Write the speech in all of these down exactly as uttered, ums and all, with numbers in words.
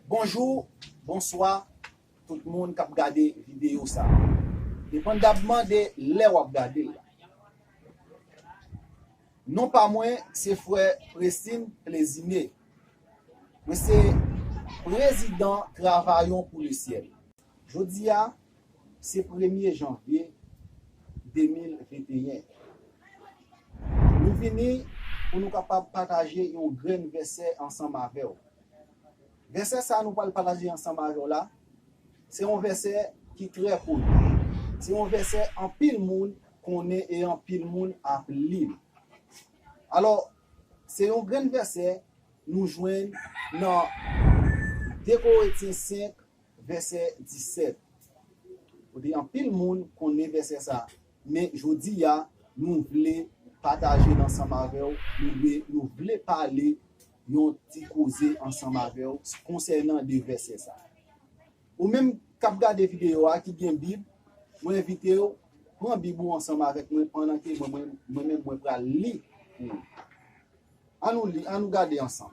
Bonjou, bonswa, tout moun k ap gade videyo sa a, depandabman de lè w ap gade l la. Non pa mwen, se frè Prestin Plezime. Mwen se prezidan Travaillons pour le ciel. Jodi a, se premye janvye de mil venteyen. Nou vini pou nou kapab pataje yon grenn vèsè ansanm avè w. Vèsè sa a nou pral pataje ansanm avè w la, se yon vèsè ki trè koni. Se yon vèsè anpil moun konnen e anpil moun ap li l. Alò, se yon grenn vèsè nou jwenn nan de Korentyen senk, vèsè disèt. Kote anpil moun konnen vèsè sa a. Men jodi a, nou vle pataje l ansanm avè w. Nou vle, nou vle pale yon ti koze ansanm avè w konsènan de vèsè sa a. Ou menm k ap gade videyo a, ki gen Bib, mwen envite w, pran Bib ou ansanm avèk mwen pandan ke mwen, mwen, mwen menm mwen pral li pou ou. An nou li, an nou gade ansanm.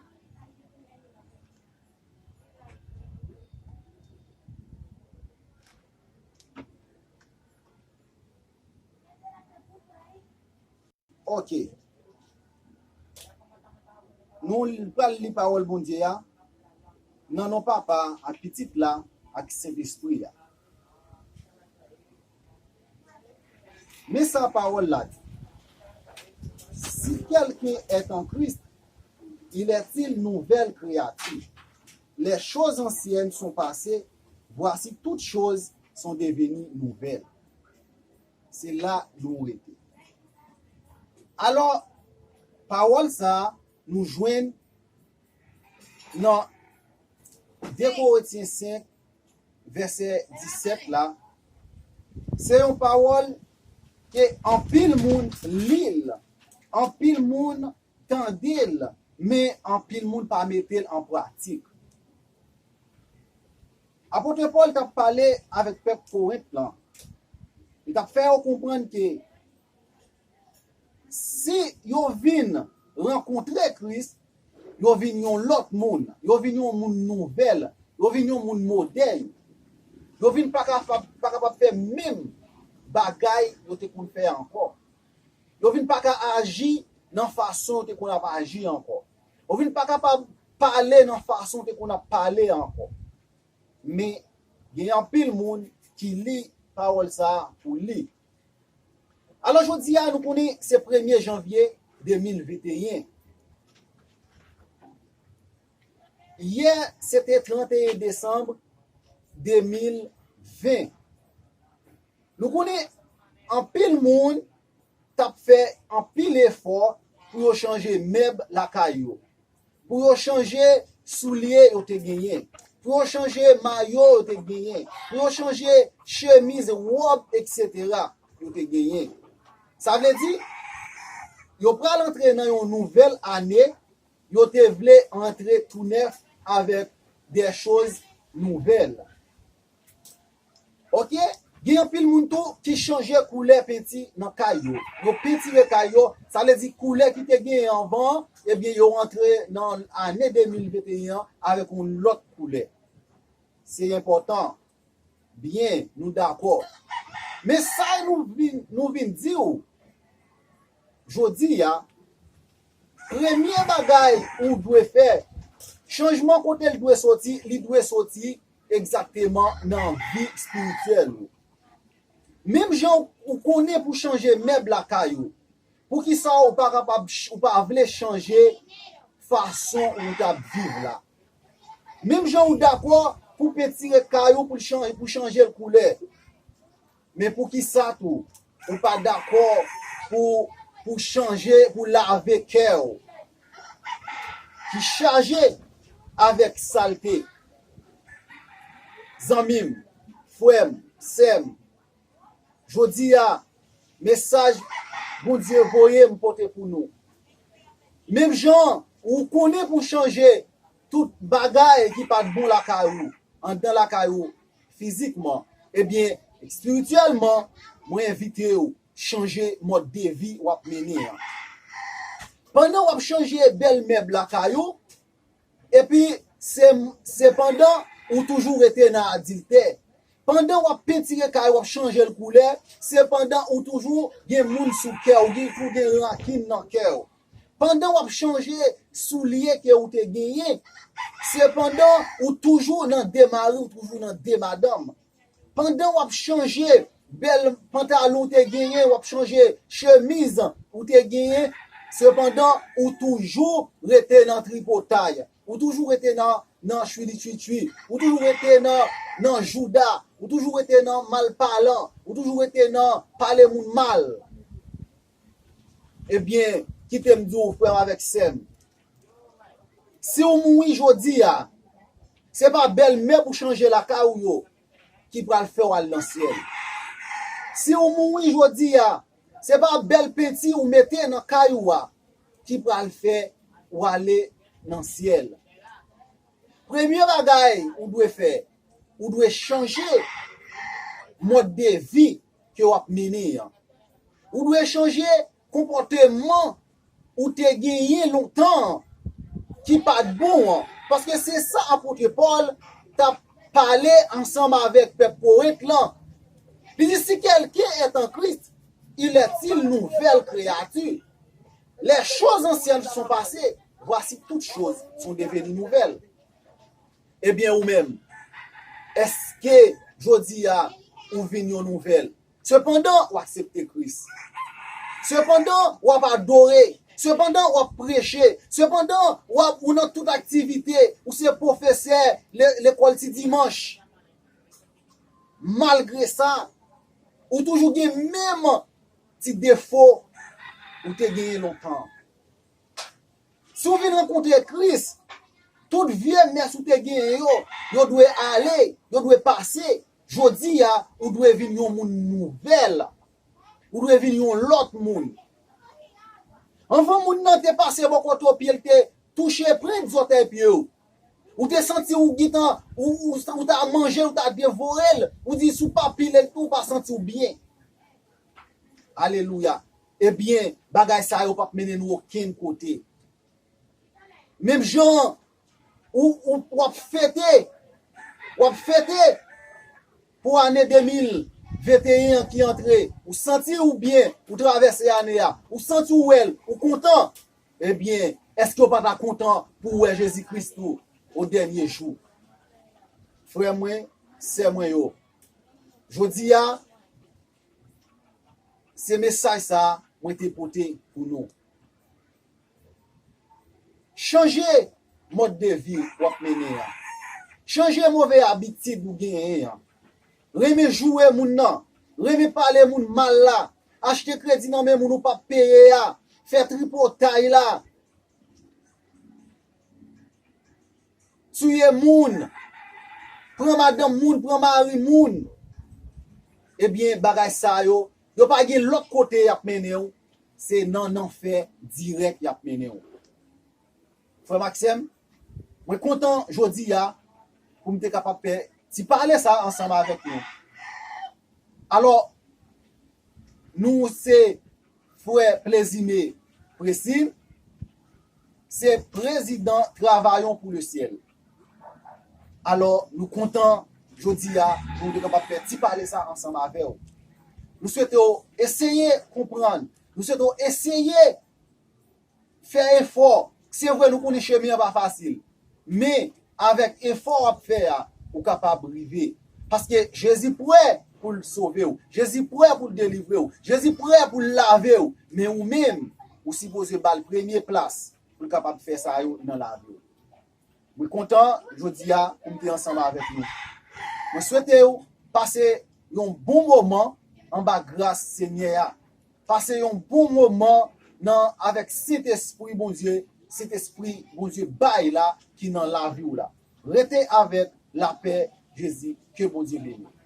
Ok. Nou pral li pawòl Bondye a nan non Papa a, ak Pitit la, ak Sentespri a. Men sa pawòl la di. Si quelqu'un est en Christ, il est une nouvelle créature. Les choses anciennes sont passées, voici toutes choses sont devenues nouvelles. Se la nou rete. Alò, pawòl sa a, nou jwenn nan de Korentyen senk, vèsè disèt la. Se yon pawòl ke anpil moun li l, anpil moun tande l, men anpil moun pa mete l an pratik. Apot Pòl t ap pale avèk pèp Korent lan. Li t ap fè yo konprann ke si yo vin rankontre Kris, yo vin yon lòt moun, yo vin yon moun nouvèl, yo vin yon moun modèn. Yo vin pa kapab, pa kapab fè menm bagay yo te konn fè ankò. Yo vin pa ka aji nan fason yo te konn ap aji ankò. Yo vin pa kapab pale nan fason yo te konn ap pale ankò. Men, gen anpil moun ki li pawòl sa a pou li. Alò, jodi a, nou konnen se premye janvye de mil venteyen. Yè, se te trannteyen desanm de mil ven. Nou konnen anpil moun t ap fè anpil efò pou yo chanje mèb lakay yo, pou yo chanje soulye yo te genyen, pou yo chanje mayo yo te genyen, pou yo chanje chemiz, wòb, etsetera yo te genyen. Sa vle di, yo pral antre nan yon nouvèl ane, yo te vle antre tou nèf avèk de choz nouvèl. Ok? Gen anpil moun tou ki chanje koulè penti nan kay yo. Yo pentire kay yo, sa vle di koulè ki te genyen anvan an, ebyen yo rantre nan ane de mil venteyen an avèk yon lòt koulè. Se enpòtan. Byen, nou dakò. Men sa nou vin, nou vin di w jodi a, premye bagay ou dwe fè, chanjman kote l dwe soti, li dwe soti egzakteman nan vi espirityèl ou. Menm jan ou, ou konnen pou chanje mèb lakay ou, poukisa ou pa kapab ch-, ou pa vle chanje fason ou t ap viv la? Menm jan ou dakò pou pentire kay ou, pou l chanje, pou chanje l koulè. Men poukisa tou ou pa dakò pou, pou chanje, pou lave kè w ki chaje avèk salte? Zanmi m, frè m, sè m, jodi a, mesaj Bondye voye m pote pou nou. Menm jan ou konnen pou chanje tout bagay ki pa t bon lakay ou, anndan lakay ou, fizikman, ebyen, espirityèlman, mwen envite w chanje mòd de vi w ap mennen an. Pandan w ap chanje bèl mèb lakay ou, epi Se, sepandan, ou toujou rete nan adiltè. Pandan w ap pentire kay ou, w ap chanje l koulè, sepandan, ou toujou gen moun sou kè w, ou gen, ou gen rankin nan kè w. Pandan w ap chanje soulye ke ou te genyen, sepandan, ou toujou nan de mari, ou toujou nan de madanm. Pandan w ap chanje bèl pantalon ou te genyen, w ap chanje chemiz ou te genyen, sepandan, ou toujou rete nan tripotay. Ou toujou rete nan, nan chwilitwitwi. Ou toujou rete nan, nan jouda. Ou toujou rete nan malpalan. Ou toujou rete nan pale moun mal. Ebyen, kite m di w, frè m avèk sè m, si w mouri jodi a, se pa bèl mèb ou chanje lakay ou yo ki pral fè w al nan syèl. Si w mouri jodi a, se pa bèl penti ou mete nan kay ou a ki pral fè w ale nan syèl. Premye bagay ou dwe fè, ou dwe chanje mòd de vi ke w ap mennen an. Ou dwe chanje konpòteman ou te genyen lontan an ki pa t bon an. Paske se sa apot Pòl t ap pale ansanm avèk pèp Korent lan. Li di, si quelqu'un est en Christ, il est une nouvelle créature. Les choses anciennes sont passées, voici toutes choses sont devenues nouvelles. Ebyen, ou menm, èske jodi a ou vin yon nouvèl? Sepandan, w aksepte Kris. Sepandan, w ap adore. Sepandan, w ap preche. Sepandan, w ap, ou nan tout aktivite. Ou se pwofesè le-, lekòl ti dimanch. Malgre sa, ou toujou gen menm ti defo ou te genyen lontan. Si w vin rankontre Kris, tout vye mès ou te genyen yo, yo dwe ale, yo dwe pase. Jodi a, ou dwe vin yon moun nouvèl. Ou dwe vin yon lòt moun. Anvan moun nan te pase bò kote w, pye l te touche pwent zòtèy pye w. Ou te santi w gentan, ou, ou, ou ta manje l, ou ta devore l. Ou di, si w pa pile l tou, ou pa santi w byen. Alelouya. Ebyen, bagay sa yo p ap mennen nou okenn kote. Menm jan ou, ou, w ap fete, w ap fete pou ane de mil venteyen an ki antre, ou santi w byen, ou travèse ane a, ou santi w wèl, ou kontan, ebyen, èske w pa ta kontan pou w wè Jezi Kris tou o dènye jou? Frè mwen, sè mwen yo, jodi a, se mesaj sa a mwen te pote pou nou. Chanje mòd de vi w ap mennen an. Chanje move abitid ou genyen an. Renmen joure moun nan. Renmen pale moun mal la. Achte kredi nan men moun ou p ap peye a. Fè tripotay la. Tiye moun. Pran madanm moun, pran mari moun. Ebyen, bagay sa yo, yo pa gen lòt kote y ap mennen w. Se nan lanfè dirèk y ap mennen w. Frè m ak sè m, mwen kontan jodi a pou m te kapab fè ti pale sa ansanm avèk nou. Alò, nou se frè Plezime Presim, se prezidan Travaillons pour le ciel. Alò, nou kontan jodi a pou nou te kapab fè ti pale sa ansanm avè w. Nou swete w eseye konprann, nou swete w eseye fè efò. Se vre, nou konnen chemen an pa fasil. Men, avèk efò w ap fè a, ou kapab rive. Paske Jezi prè pou l sove w. Jezi prè pou l delivre w. Jezi prè pou l lave w. Men ou menm, ou sipoze ba l premye plas pou l kapab fè sa yo nan lavi w. Mwen kontan jodi a pou m te ansanm avèk nou. Mwen swete w pase yon bon moman anba gras Senyè a. Pase yon bon moman nan, avèk Sentespri Bondye, Sentespri Bondye bay la ki nan lavi w la. Rete avèk lapè Jezi. Ke Bondye beni w.